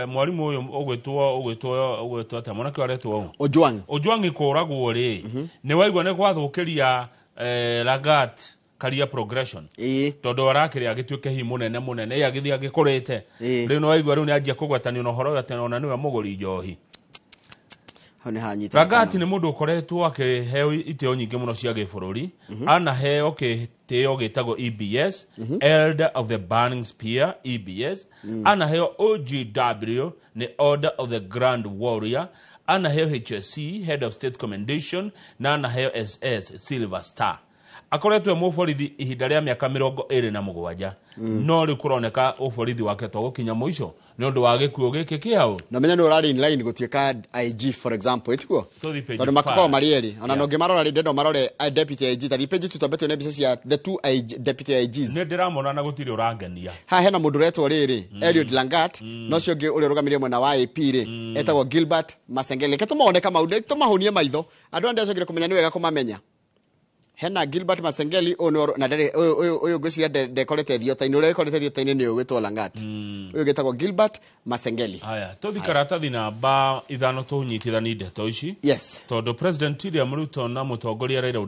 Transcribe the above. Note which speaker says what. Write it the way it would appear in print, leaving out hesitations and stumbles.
Speaker 1: Mwarimũ ũyũ ũgwĩtwo atĩa, mwanake ũyũ aretwo ũ?
Speaker 2: Ojwang.
Speaker 1: Ojwang kũragwo rĩ, nĩ waigua nĩ gwathũkĩria Lagat career progression?
Speaker 2: Ĩĩ.
Speaker 1: Tondũ arakĩrĩ agĩtuĩke hihi mũnene mũnene, ĩ agĩthiĩ agĩkũrĩte. Rĩu nĩ waigua rĩu nĩ anjia kũgwetanio na ũhoro ũyũ atĩ ona nĩwe mũgũri njohi.
Speaker 2: Hau nĩ hanyita.
Speaker 1: Lagat nĩ mũndũ ũkoretwo akĩheo itĩo nyingĩ mũno cia gĩbũrũri. Anaheo gĩtĩo gĩtagwo EBS, Elder of the Burning Spear, EBS. Anaheo OGW, nĩ Order of the Grand Warrior. Anaheo HSC, Head of State Commendation, na anaheo SS, Silver Star. Akoretwo e mũborithi ihinda rĩa mĩaka 27, no rĩu kũroneka ũborithi wake to gũkinya mũico nĩ ũndũ wa gĩkuũ gĩkĩ kĩaũ.
Speaker 2: Na menya nĩ ũrarĩ in line gũtuĩka IG, for example, ĩtiguo?
Speaker 1: Tũthiĩ page
Speaker 2: Tondũ makoragwo
Speaker 1: 5.
Speaker 2: marĩ erĩ ona no ngĩmarora rĩ, ndenda marore deputy IG. Tathi page 2, twambe tuone mbica cia the two IG, deputy IGs.
Speaker 1: Nĩ ndĩramona na gũtirĩ ũrangenia.
Speaker 2: Haha hena mũndũ ũretwo rĩrĩ Eliud Langat, no ũcio ũngĩ ũrĩa ũrũgamĩrĩire mwena wa AP rĩ, etagwo Gilbert Masengeli. Reke tũmone Kamau, tũmahũnie maitho andũ aya. Ndĩracokire kũmenya nĩ wega kũmamenya. Hena Gilbert Masengeli, ũyũ nĩwe na ndarĩ ũyũ ngwĩciria ndekorete thiota-inĩ. Ũrĩa wĩkorete thiota-inĩ nĩ ũyũ wĩtwo Langat, ũyũ gĩtagwo Gilbert Masengeli.
Speaker 1: Haya, tũthi karatathi namba 5, tũnyitithani ndeto ici. Tondũ President William Ruto na mũtongoria Raila